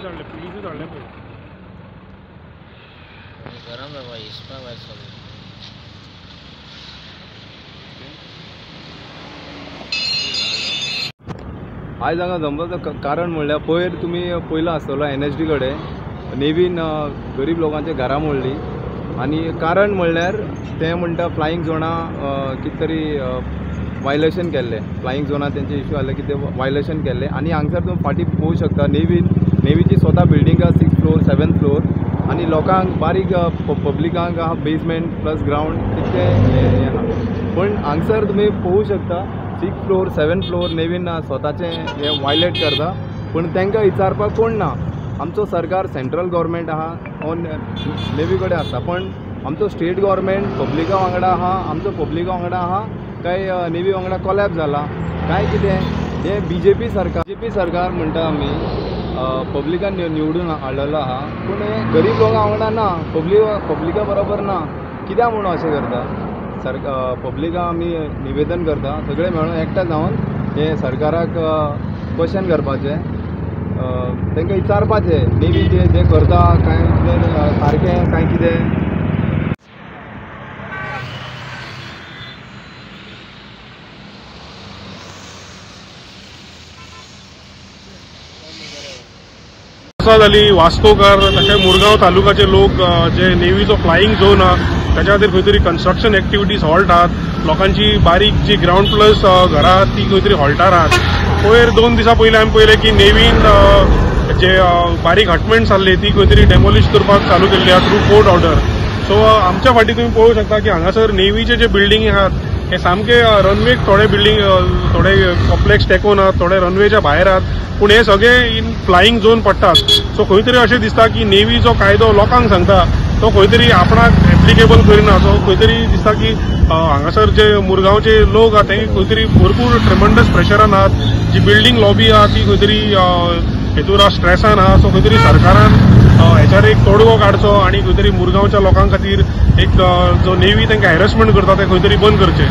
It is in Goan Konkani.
धाडले, पुलिसूय धाडले पळय. गरम बाबा हिसपा भायर सगळें. आयज हांगा जमपाचो कारण म्हणल्यार पयर तुमी पयलो आसतलो NHD कडेन नेवीन गरीब लोकांच्या घरां मोडली आनी कारण म्हणल्यार ते म्हणटा फ्लायींग झोना कितें तरी वायलेशन केल्लें. फ्लायींग झोना तेंचे इशू आसले की ते वायलेशन केल्लें. आनी हांगसर तुमी फाटीं पळोवंक शकता नेवीची स्वता बिल्डींग आसा 6th floor 7th floor आनी लोकांक बारीक पब्लिकांक आहा बेजमेंट प्लस ग्रावंड तितकें हें आहा. पूण हांगसर तुमी पळोवंक शकता 6th floor 7th floor Naveen स्वताचें हें वायलेट करता, पूण तांकां विचारपाक कोण ना. आमचो सरकार सेंट्रल गव्हर्मेंट आहा हो नेवी कडेन आसता, पण आमचो स्टेट गव्हर्मेंट पब्लिका वांगडा आहा, आमचो पब्लिका वांगडा आहा काय नेवी वांगडा कोलॅब जाला काय कितें. हें BJP सरकार, BJP सरकार म्हणटा आमी पब्लिकान निवडून हाडलेलो आहा, पूण हें गरीब लोकां वांगडा ना, पब्लिका बरोबर ना. कित्याक म्हणून अशें करता? पब्लिका आमी निवेदन करता सगळे मेळून एकठांय जावन हें सरकाराक क्वेश्चन करपाचें, तांकां विचारपाचें नेवी जे जे करता काय कितें सारकें काय कितें. वर्सां जाली वास्कोकार तशें मुरगांव तालुकाचे लोक जे नेवीचो फ्लायींग झोन आहा ताच्या खातीर खंय तरी कन्स्ट्रक्शन एक्टिविटीज हॉल्ट आहात. लोकांची बारीक जी ग्रावंड प्लस घरां आहात ती खंय तरी हॉल्टार आहात. पयर 2 दिसां पयलीं आमी पळयलें की नेवीन जे बारीक हटमेंट्स आहली ती खंय तरी डेमोलिश करपाक चालू केल्ली आहा थ्रू कोर्ट ऑर्डर. सो आमच्या फाटीं तुमी पळोवंक शकता की हांगासर नेवीचे जे बिल्डींग आहात हे सामके रनवेक थोडे बिल्डींग थोडे कॉम्प्लेक्स टेकोन आहात, थोडे रनवेच्या भायर आहात, पूण हे सगळे इन फ्लायींग झोन पडटात. सो खंय तरी अशें दिसता की नेवीचो कायदो लोकांक सांगता तो खंय तरी आपणाक एप्लिकेबल करिना. सो खंय तरी दिसता की हांगासर जे मुरगांवचे लोक आहात ते खंय तरी भरपूर ट्रेमंडस प्रेशरान आहात. जी बिल्डींग लॉबी आहा ती खंय तरी हेतूर आहा, स्ट्रेसान आहा. सो खंय तरी सरकारान हेच्यार एक तोडगो काडचो आनी खंय तरी मुरगांवच्या लोकां खातीर एक जो नेवी तांकां हॅरसमेंट करता ते खंय तरी बंद करचें.